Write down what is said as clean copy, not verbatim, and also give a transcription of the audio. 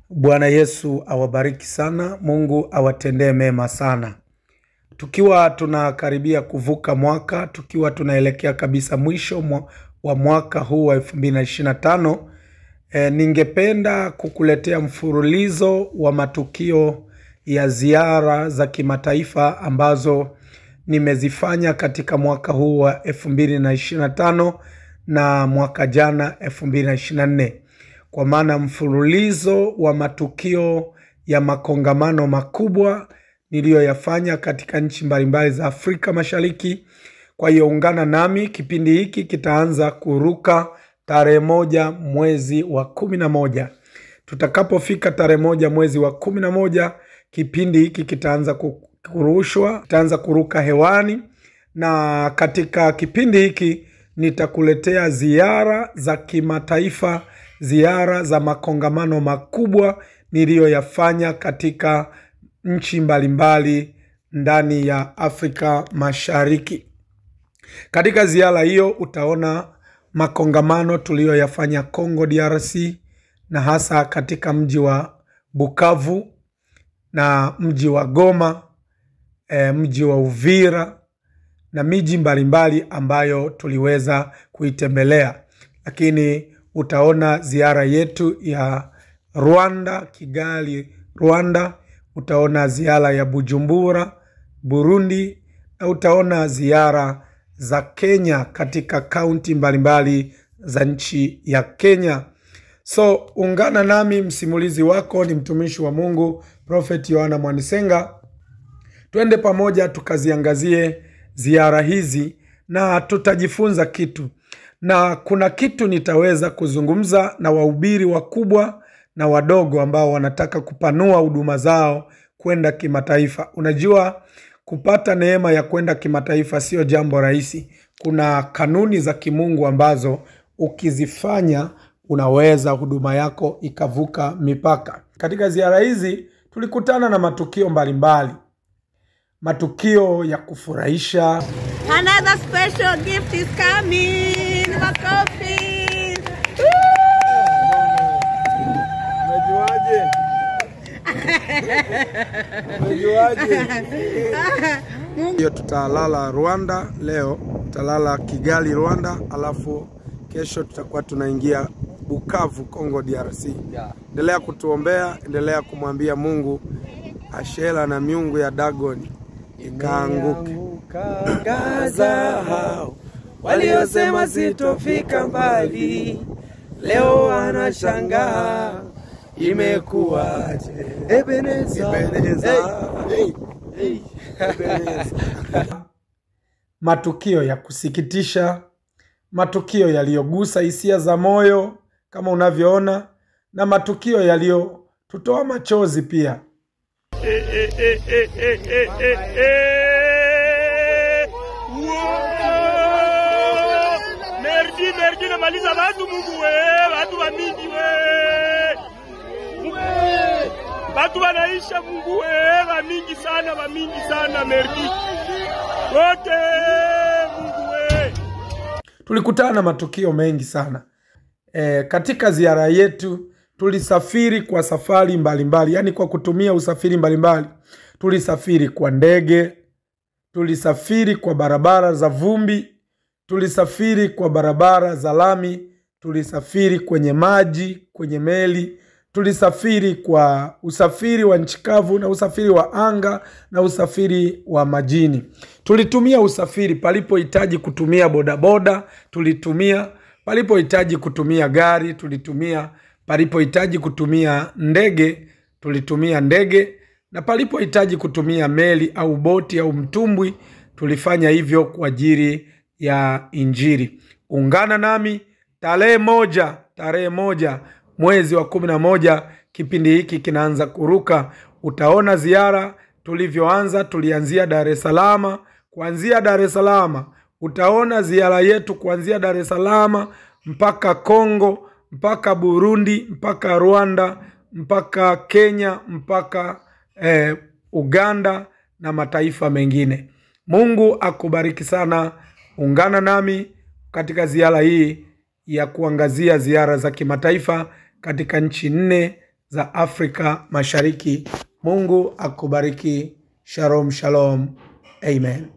Bwana Yesu awabariki sana, Mungu awatendee mema sana. Tukiwa tunakaribia kuvuka mwaka, tukiwa tunaelekea kabisa mwisho wa mwaka huu wa 2025, ningependa kukuletea mfululizo wa matukio ya ziara za kimataifa ambazo nimezifanya katika mwaka huu wa 2025 na mwaka jana 2024. Kwa maana mfululizo wa matukio ya makongamano makubwa niliyoyafanya katika nchi mbalimbali za Afrika Mashariki. Kwa hiyo ungana nami, kipindi hiki kitaanza kuruka tarehe 1 mwezi wa 11. Tutakapofika tarehe 1 mwezi wa 11, kipindi hiki kitaanza kurushwa, kitaanza kuruka hewani, na katika kipindi hiki nitakuletea ziara za kimataifa, ziara za makongamano makubwa niliyoyafanya katika nchi mbalimbali ndani ya Afrika Mashariki. Katika ziara hiyo utaona makongamano tuliyoyafanya Congo DRC, na hasa katika mji wa Bukavu na mji wa Goma, mji wa Uvira na miji mbalimbali ambayo tuliweza kuitembelea. Lakini utaona ziara yetu ya Rwanda, Kigali, Rwanda, utaona ziara ya Bujumbura, Burundi, na utaona ziara za Kenya katika kaunti mbalimbali za nchi ya Kenya. So ungana nami, msimulizi wako ni mtumishi wa Mungu Prophet Yohana Mwanisenga. Twende pamoja tukaziangazie ziara hizi na tutajifunza kitu. Na kuna kitu nitaweza kuzungumza na wahubiri wakubwa na wadogo ambao wanataka kupanua huduma zao kwenda kimataifa. Unajua, kupata neema ya kwenda kimataifa sio jambo rahisi. Kuna kanuni za kimungu ambazo ukizifanya unaweza huduma yako ikavuka mipaka. Katika ziara hizi tulikutana na matukio mbalimbali, matukio ya kufurahisha. Another special gift is coming. Makofi. Umejuaje? Umejuaje? Hiyo tutalala Rwanda leo, tutalala Kigali Rwanda, alafu kesho tutakuwa tunaingia Bukavu Congo DRC. Endelea kutuombea, endelea kumwambia Mungu Ashera na miungu ya Dagon ikaanguke. Gaza waliosema sitofika mbali, leo wanashangaa imekuwaje. Ebeneza, Ebeneza. Hey, hey, Ebeneza. Matukio ya kusikitisha, matukio yaliyogusa hisia za moyo kama unavyoona, na matukio yaliyotutoa machozi pia. Merdi, merdi, namaliza watu Mungu we, watu wa mingi we. Watu wanaisha Mungu we, wa mingi sana, wa mingi sana merdi. Wote Mungu we. Tulikutana na matukio mengi sana. Katika ziara yetu tulisafiri kwa safari mbalimbali, yani kwa kutumia usafiri mbalimbali. Tulisafiri kwa ndege, tulisafiri kwa barabara za vumbi, tulisafiri kwa barabara za lami, tulisafiri kwenye maji, kwenye meli, tulisafiri kwa usafiri wa nchi kavu na usafiri wa anga na usafiri wa majini. Tulitumia usafiri palipohitaji kutumia bodaboda, tulitumia palipohitaji kutumia gari, tulitumia palipohitaji kutumia ndege, tulitumia ndege, na palipohitaji kutumia meli au boti au mtumbwi, tulifanya hivyo kwa ajili ya Injili. Ungana nami tarehe 1 mwezi wa 11, kipindi hiki kinaanza kuruka. Utaona ziara tulivyoanza, tulianzia Dar es Salaam. Kuanzia Dar es Salaam utaona ziara yetu kuanzia Dar es Salaam mpaka Kongo, mpaka Burundi, mpaka Rwanda, mpaka Kenya, mpaka Uganda na mataifa mengine. Mungu akubariki sana. Ungana nami katika ziara hii ya kuangazia ziara za kimataifa katika nchi 4 za Afrika Mashariki. Mungu akubariki. Shalom, shalom. Amen.